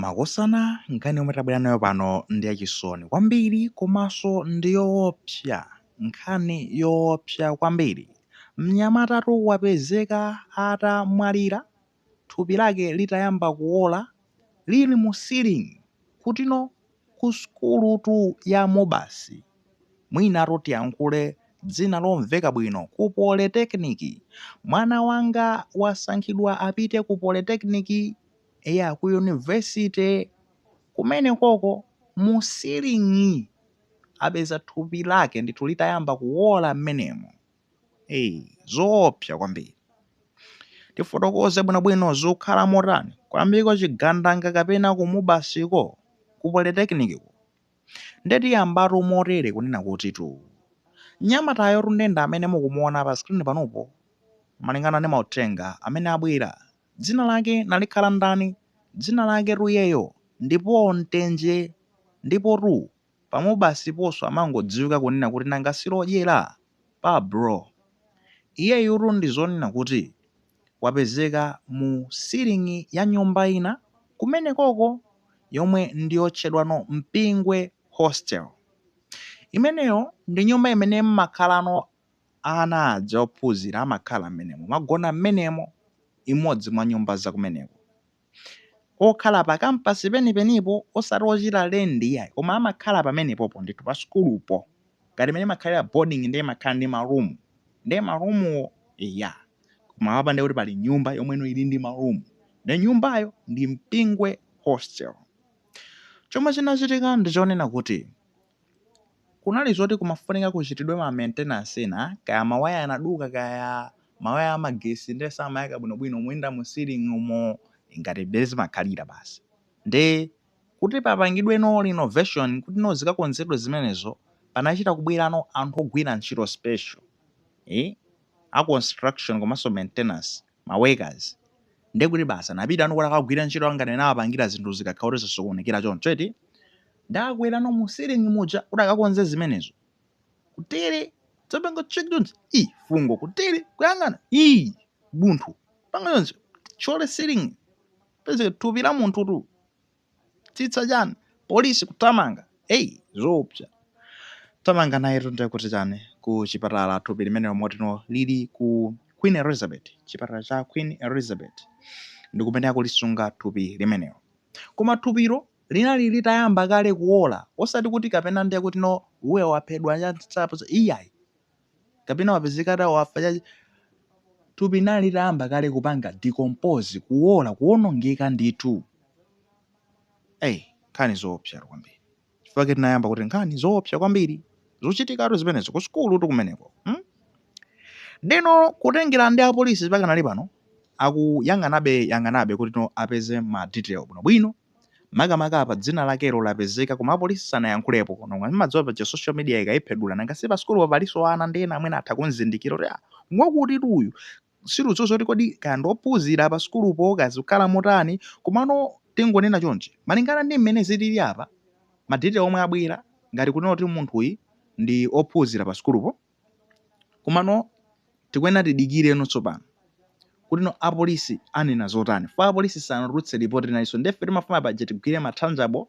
Makosana, nkhani yomwe tabwera nayo pano ndi yachisoni kwambiri komanso ndi yoopsa. Nkhani yoopsa kwambiri. Mnyamatatu wapezeka atamwalira, thupi lake litayamba kuwola lili mu ceiling kutino ku sukulutu ya MUBAS. Mwinatu tiyankhule dzina lomveka bwino, ku Polytechnic. Mwana wanga wasankhidwa apite ku Polytechnic. Eya, ku university kumenekoko mu ceiling apeza thupi lake ndithu litayamba kuwola mmenemo. Eee, zoopsa kwambiri. Tifotokoze bwinobwino zikukhala motani kwambiko chigandanga kapena ku MUBAS-ko, ku Polytechnic-ko. Nde tiyambatu motere kunena kutitu mnyamatayotu nde ndi amene mukumuona pa screen panopo malingana ndi mauthenga amene abwera. Dzina lake nalikhala ndani? Dzina laketu iyeyo ndi Paul Mtenje ndipotu pa MUBAS-ponso amangodziwika kunena kuti nanga si lodyera? Pablo. Iyeyutu ndi zonena kuti wapezeka mu ceiling ya nyumba ina kumenekoko yomwe ndi yotchedwano Mpingwe Hostel. Imeneyo ndi nyumba imene mmakhalano Ana aja ophunzira amakhala mmenemo, amagona mmenemo, imodzi mwa nyumba za kumeneko. Okhala pa kampasi penipenipo, osati ochita lendi iyayi, koma amakhala pamenepopo ndithu pa sukulupo. Ngati mmene imakhalira boarding ndiye imakhala ndi ma room, ndiye ma room wo, eya. Koma apapa ndiye kuti pali nyumba yomweno ili ndi ma room. Ndiye nyumbayo ndi Mpingwe Hostel. Chomwe chinachitika ndi chonena kuti. Kunali zoti kumafunika kuchitidwe ma maintenance ena, kaya mawaya anaduka kaya mawaya amagesi nde samayaka bwinobwino muyenda mu ceiling umo ngati mmene zimakhalira basi. Nde kuti papangidwe no renovation kuti no zikakonzedwe zimenezo panachita kubwerano anthu ogwira ntchito special eh a construction komanso maintenance ma workers nde kuti basi anapitano kuti akagwire ntchito ngati mmene amapangira zinthu zikakhala kuti zasokonekera choncho eti. Nde akwerano mu ceiling muja kuti akakonze zimenezo. Kutere, dzapanga check chonchi, ii, fungo kutere, kuyang'ana, ii, munthu. Panga chonchi, thyole ceiling, pezeka thupi la munthu tu. Tsitsa chani, polisi kuthamanga, ei, zoopsa. Thamanga nayetu ndiye kuti chani, ku chipatala thupi limenelo motino lili ku Queen Elizabeth, chipatala cha Queen Elizabeth. Ndi kumene akulisunga thupi limenelo. Koma thupilo linali litayamba kale kuwola, osati kuti kapena ndiye kuti no uwe waphedwa iyayi, kapena wapezeka ata wafa cha thupi linali litayamba kale kupanga decompose, kuwola, kuwonongeka ndithu. Ey, nkhani zoopsa kwambiri. Chifukwa chake tinayamba kuti nkhani zoopsa kwambiri zochitikatu zimenezo ku sukulutu kumeneko, hmm? Ndeno kutengera ndi apolisi pakanali pano akuyang'anabe yang'anabe kuti no apeze ma detail bwinobwino. Makamaka apa dzina lakelo lapezeka koma apolisi sanayankhulepo koma mumadziwa paja social media ikayiphedula nanga si pa sukulupo palinso ana ndi ena amene atha kumzindikira kuti ah ngwakutitu uyu sitikudziwa zoti kodi kaya ndi ophunzira pa sukulupo kaya zikukhala motani komano tingonena chonchi malingana ndi mmene zilili apa ma detail omwe abwera ngati kunena kuti munthuyi ndi ophunzira pa sukulupo. Komano tikuyenera tidikireno tsopano kuti no apolisi anena zotani chifukwa apolisi sanatulutse report lina lililonse nde ife timafuna paja tigwire ma tangible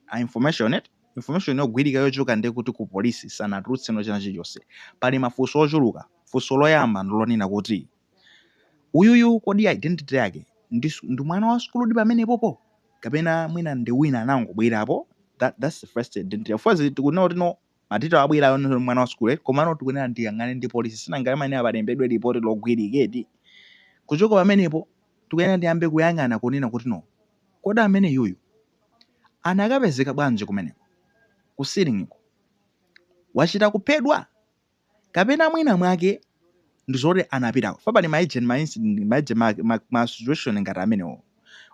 a information eti information yogwirika yochoka ndiye kuti ku polisi sanatulutseno china chilichonse. Pali mafunso ochuluka. Funso loyamba ndi lonena kuti uyuyu kodi identity yake ndi ndi mwana wa sukuludi pamenepopo kapena mwina ndi wina anangobwerapo? That's the first identity. Of course tikunena kuti no Ma detail abwera ayo ndi mwana wa sukulu eti komano tikuyenera tiyang'ane ndi polisi sinanga imayenera palembedwe report logwirika eti. Kuchoka pamenepo tikuyenera tiyambe kuyang'ana kunena kuti no kodi ameneyuyu anakapezeka bwanji kumeneko ku ceiling ko wachita kuphedwa kapena mwina mwake ndi zoti anapitako fa pali ma agent ma incident ma agent ma, ma, ma situation ngati amenewo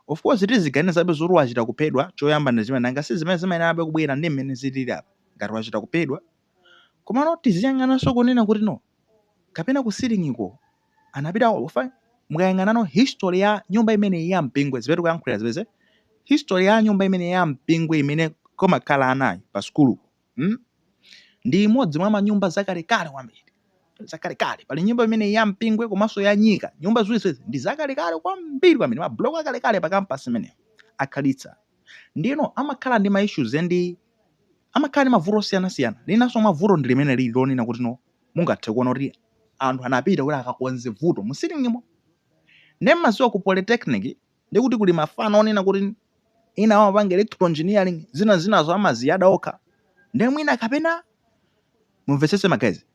of course tiziganizabe zoti wachita kuphedwa choyamba ndi chimene nanga si zimene zimayenerabe kubwera ndi mmene zilili apa ngati wachita kuphedwa komano tiziyang'ananso kunena kuti no kapena ku ceiling-ko anapita fa mukayang'anano history ya nyumba imeneyi ya Mpingwe zimene tikuyankhulira zipeze history ya nyumba imeneyi ya Mpingwe imene kumakhala anayi pa sukuluko hmm? Ndi imodzi mwa manyumba zakalekale kwambiri zakalekale. Pali nyumba imene ya Mpingwe komanso ya Nyika, nyumba ziwiri ndi zakalekale kwambiri kwambiri, mabloko akalekale pa campus imeneyo akhalitsa. Ndiyeno amakhala ndi ma issues ndi amakhala ndi mavuto osiyanasiyana. Linanso mavuto ndi limene lili lonena kuti no, mungathe kuona kuti anthu anapita kuti akakonze vuto mu ceiling-mo. Ndiye mmadziwa ku polytechnic ndikuti kuli mafano onena kuti ina amapanga electrical engineering, zina zinazo amaziyada okha. Ndiye mwina kapena mumvetsetse, ma guys,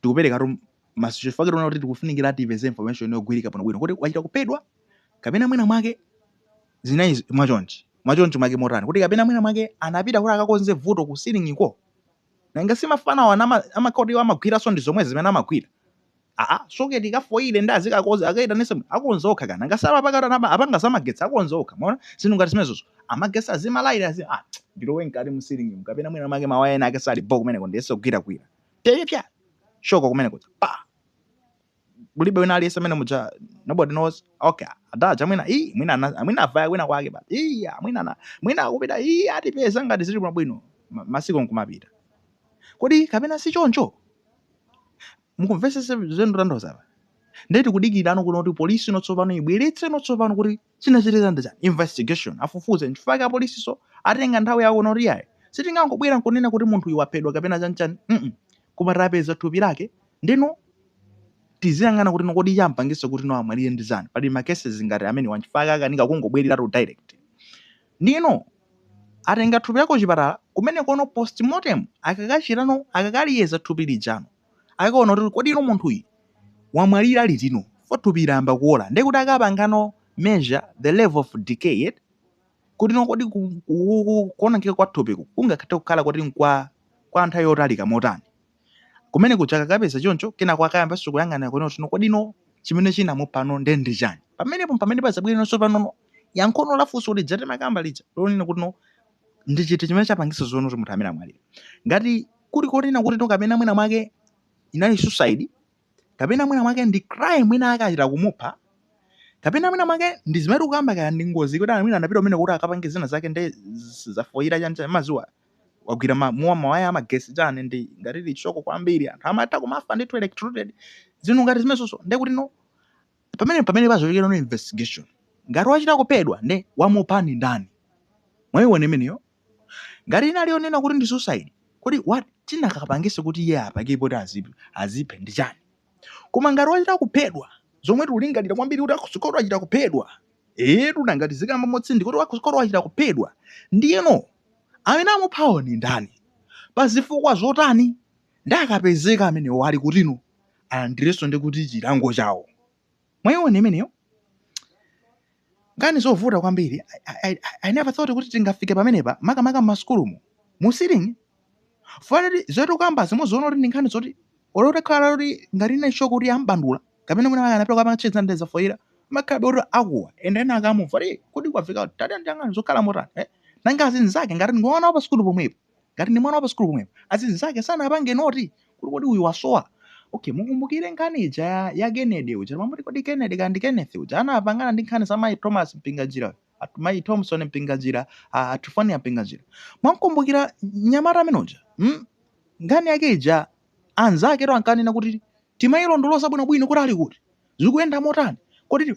tikuperekatu masichifukwa tiona kuti tikufunikira tipeze information yogwirika bwinobwino kuti wachita kuphedwa kapena mwina mwake zinayi mwachonchi mwachonchi mwake motani, kuti kapena mwina mwake anapita kuti akakonze vuto ku ceiling ko. Nanga si mafana awa amakhala kuti iwo amagwiranso ndi zomwe zimene amagwira aa socket ikafoire ndi azikakoza, akaitanise akonza okha, kana ngasi amapakati apanga zamagetsi, akonza okha. Maona zinthu ngati zimenezozo, amagetsi azimalayira azi ah ndilowe mkati mu ceiling mu, kapena mwina mwake mawaya ena ake sali bo kumeneko, ndiyese kugwiragwira tepya shock kumeneko pa kulibe wina aliyense amene muja, nobody knows. Okay, adaja mwina ii mwina mwina avaya kwina kwake ba ii mwina mwina akupita ii atipeza ngati zili bwinobwino. Masiku nkumapita. Kodi kapena si choncho? Mukumvesese zimene ndikutanthauza apa? Ndiye tikudikira ano kuno kuti polisi ino tsopano ibweretse ino tsopano kuti chinachitika ndi chani, investigation, afufuze. Nchifukwa chake apolisiso atenga nthawi yawo kuno kuti yayi, sitingangobwera nkunena kuti munthu uyu waphedwa kapena chanichani, koma tapeza thupi lake, ndino tiziyang'ana kuti no, kodi champangisa kuti no amwalire ndi chani? Pali ma cases ngati amene wanchifukwa chake akanika kungobwereratu direct. Ndino atenga thupi lako kuchipatala kumene kono postmortem akakachitano, akakaliyeza thupi lijano, akaona kuti kodi ino munthu uyu wamwalira litino fo thupi layamba kuola. Ndiye kuti akapangano measure the level of decay yet kuti no, kodi kuonongeka kwa thupiku kungakhale kukhala kuti nkwa kwa nthawi yotalika motani? Kumene kuja kakapeza choncho, kenako akayambanso kuyang'ana kuona kuti no, kodi no chimene chinamupano nde ndi chani? Pamenepo pamene pazabwera panono yankhono la funso lija timakamba lija lonena kuti no, ndi chiti chimene chapangisa zoona kuti munthu amene amwalira. Ngati kuli konena kuti no, kapena mwina mwake inali suicide, kapena mwina mwake ndi crime, mwina akachita kumupha, kapena mwina mwake ndi zimene tikukamba, kaya ndi ngozi kuti mwina anapita kumene kuti akapange zina zake nde zafoira chani chani, mazuwa wagwira muwa mawaya amagesi chani, ndi ngati ili shock kwambiri, anthu amatha kumafa ndithu electrocuted, zinthu ngati zimenezozo. Nde kuti no, pamene pazochokera no investigation, ngati wachita kuphedwa, nde wamupha ndi ndani? Mwayiona imeneyo? Ngati inali yonena kuti ndi suicide, kodi what chinakapangise kuti iye apakepo kuti aziphe ndi chani? Koma ngati wachita kuphedwa, zomwe tikulingalira kwambiri kuti akuzikoti wachita kuphedwa, etu nangati zikamba motsindi kuti akuzikoti wachita kuphedwa, ndiyeno amene amuphawo ni ndani, pa zifukwa zotani? Ndi akapezeka amenewo ali kutino alandirenso ndi kuti chilango chawo. Mwayiona imeneyo? Nkhani zovuta kwambiri. I never thought kuti tingafike pamenepa, makamaka m'masukulumu mu ceiling. Fanati zotukamba zimuziona kuti ndi nkhani zoti olotakhala kuti ngati ine shock kuti ambandula, kapena mwina anapita kapanga cheza ndi zafoira, makhabe kuti akuwa ende ena akamumva kuti kodi kwafika tati ndiyang'ana zokhala motani, eh? Nanga azinzake, ngati ndi mwana wa pa sukulu pomwepo, ngati ndi mwana wa pa sukulu pomwepo, azinzake sanapange note kuti kodi uyu wasowa? Okay, mukumbukire nkhani ija ya Kennedy uja, mamuti kodi Kennedy kandi Kenneth uja anapangana ndi nkhani za mayi Thomas Mpinganjira, mayi Thompson Mpinganjira, Triephornia Mpinganjira. Mwankumbukira mnyamata amene uja, Nkhani yake ija anzake to ankanena kuti timayilondoloza bwinobwino kuti ali kuti, zikuyenda motani, kodi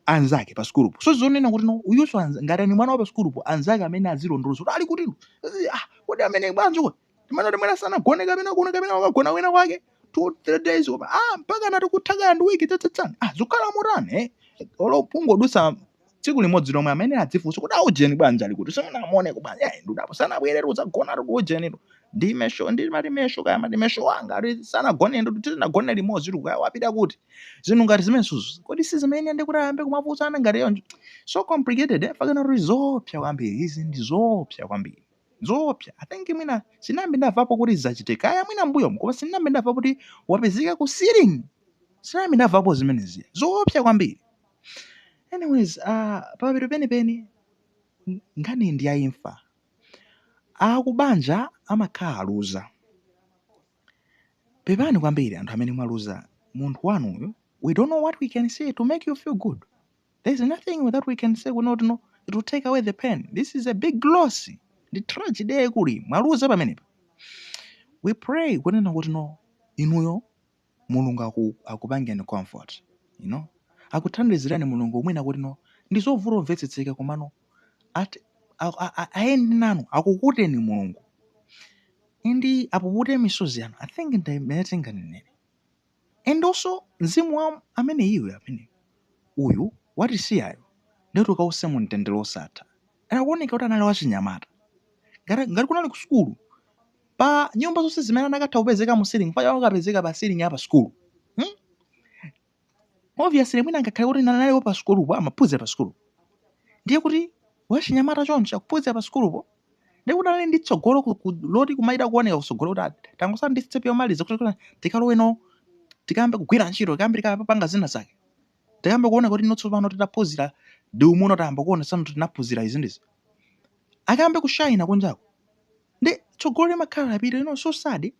anzake pa sukulupo. So zonena kuti no, uyuso ngati ni mwana wa pa sukulupo, anzake amene azilondoloza kuti ali kuti, ah, kodi amene bwanji, kodi timene kuti mwina sanagone kapena kuno kapena wakagona wina kwake 2 3 days, koma ah mpaka nati kuthaka ndi wiki tsatsetsani, ah zikukhala motani, eh? Olo pungodusa tsiku limodzi lomwe amene adzifunsa kuti aujeni bwanji ali kuti, simunamuone kubanja, eh, ndudapo sanabwere udzagona ku ujeni ndi mesho, ndi mati mesho, kaya mati mesho wanga ali sanagone, ndu tizinagone limodzi tu, kaya wapita kuti, zinthu ngati zimenezo. Kodi si zimene ndi kuti ayambe kumafunsana ngati yonjo? So complicated, eh? Fakana kuti zoopsa kwambiri izi, ndi zoopsa kwambiri, zoopsa. I think mwina sinambe ndamvapo kuti zachitika kaya mwina mbuyomu, koma sinambe ndamvapo kuti wapezeka ku ceiling, sinambe ndamvapo zimenezi, zoopsa kwambiri. Anyways, pamapeto penipeni nkhani ndi ya imfa, akubanja amakhala aluza. Pepani kwambiri anthu amene mwaluza munthu wanuyu. We don't know what we can say to make you feel good. There's nothing that we can say kuno no it will take away the pain. This is a big loss, ndi tragedy yayikulu mwaluza pamenepa. We pray kunena kuti no, inuyo Mulungu akupangeni comfort, akuthandizirani Mulungu mwina kuti no, ndi zovuta kumvetsetseka, komano at Ayende nanu, akukuteni Mulungu and apupute misozi yanu. I think ndimene tinganenere. And also mzimu wa amene iwe amene uyu watisiyayo, ndikuti ukause mu mtendere osatha. Akuoneka kuti anali wachinyamata, ngati kunali ku sukulu, pa nyumba zonse zimene anakatha kupezeka mu ceiling, paja akapezeka pa ceiling ya pa sukulu, Obviously mwina ngakhale kuti analipo pa sukulupo, amaphunzira pa sukulu, ndiye kuti wachinyamata choncho akuphunzira pa sukulupo, ndiye kuti anali ndi tsogolo loti kumaita kuoneka kutsogolo kuti tangosala ndi step yomaliza kuti tikaloweno, tikayambe kugwira ntchito, tikayambe tikapanga zina zake, tikayambe kuona kuti ino tsopano titaphunzira ndi umuno, tayamba kuona tsopano tinaphunzira izi ndizi, akayambe kushayina kunjako, ndi tsogolo limakhala lapita. So sad.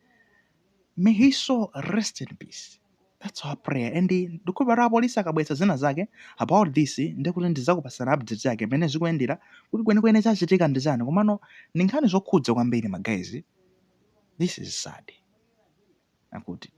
May his soul rest in peace, that's our prayer. And ndikhulupirira apolisi akabweretsa zina zake about this, ndikuti ndizakupasana update yake pamene zikuyendera, kuti kwenikweni chachitika ndi chani. Komano ndi nkhani zokhudza kwambiri, ma guys. This is sad. Akuti